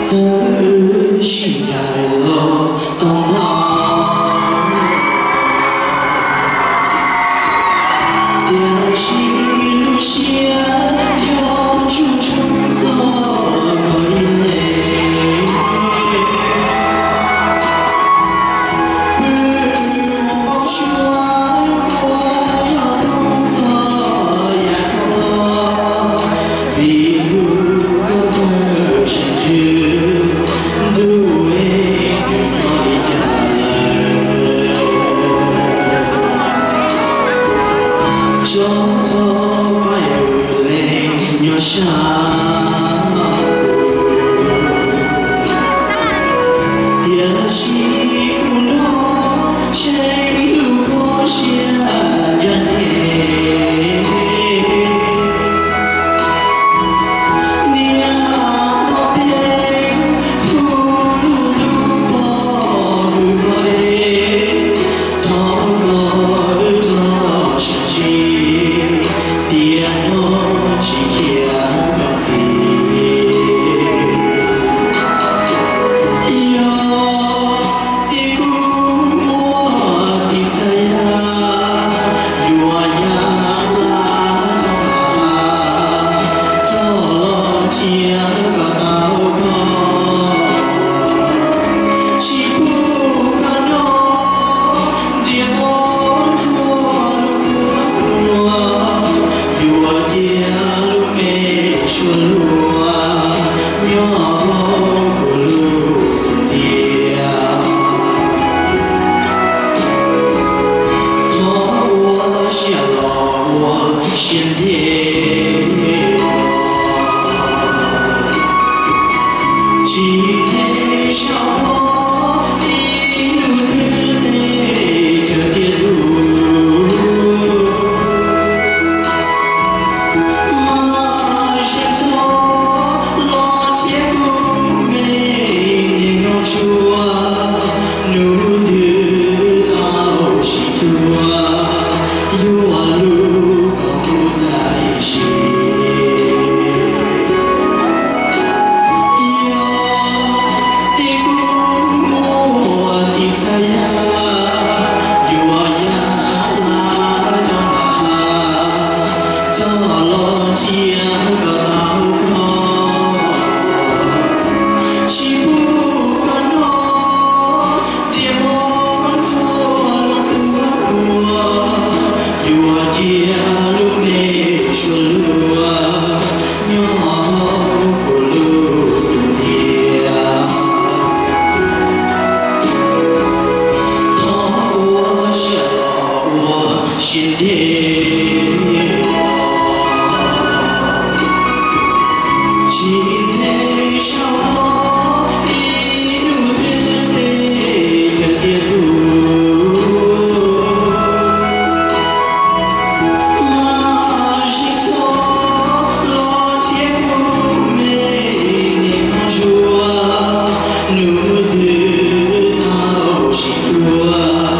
Txawm wb sib ncaim los tau ntau, tiam sis lub siab yuav tsum tshua txog koj ib leeg. Peb mus npau suav uas yog tub txog yav tag los, vim hlub koj kawg sib ntsws, ntuj es nws nyob li cas lawm. Tso txog pab yawg leej nyob sab, tiam sis kuv nrog tsev lub koj siab ncaj ncees. Niaj hnub tej hnub lub ntuj pom hwm hauv es, thov koj wb txhob sib ntsib, tiam no tsis khiav koj ntxiv. Yog tias kuv muaj tis txhais yam, yuav yam laj rau koj, txog los nrhiav kom tau koj. Tsis pub koj nrog ntiav pob txhua lub kua muag, yuav cia lub me suab hluas nyob hauv kuv lub xub ntiag. Thov ua siab los ua siab ntev, tsis ntev sau no ib hnub twg tej chaw tiaj tus. Mas zeem txog los thiab kuv me niam nkauj ntsuab, hnub twg tau sib cuag, yuav hlub koj kuv tag ib sim. Yog tias kuv muaj tis txhais yam, yuav yam laj rau koj, txog los nrhiav kom tau koj. Tsis pub koj nrog ntiav pob txhua lub kua muag, yuav cia lub me suab hluas nyob hauv kuv lub xub ntiag. Thov ua siab los ua siab ntev, tsis ntev sau no ib hnub twg tej chaw tiaj tus. Mas zeem txog los thiab kuv me niam nkauj ntsuab, hnub twg tau sib cuag,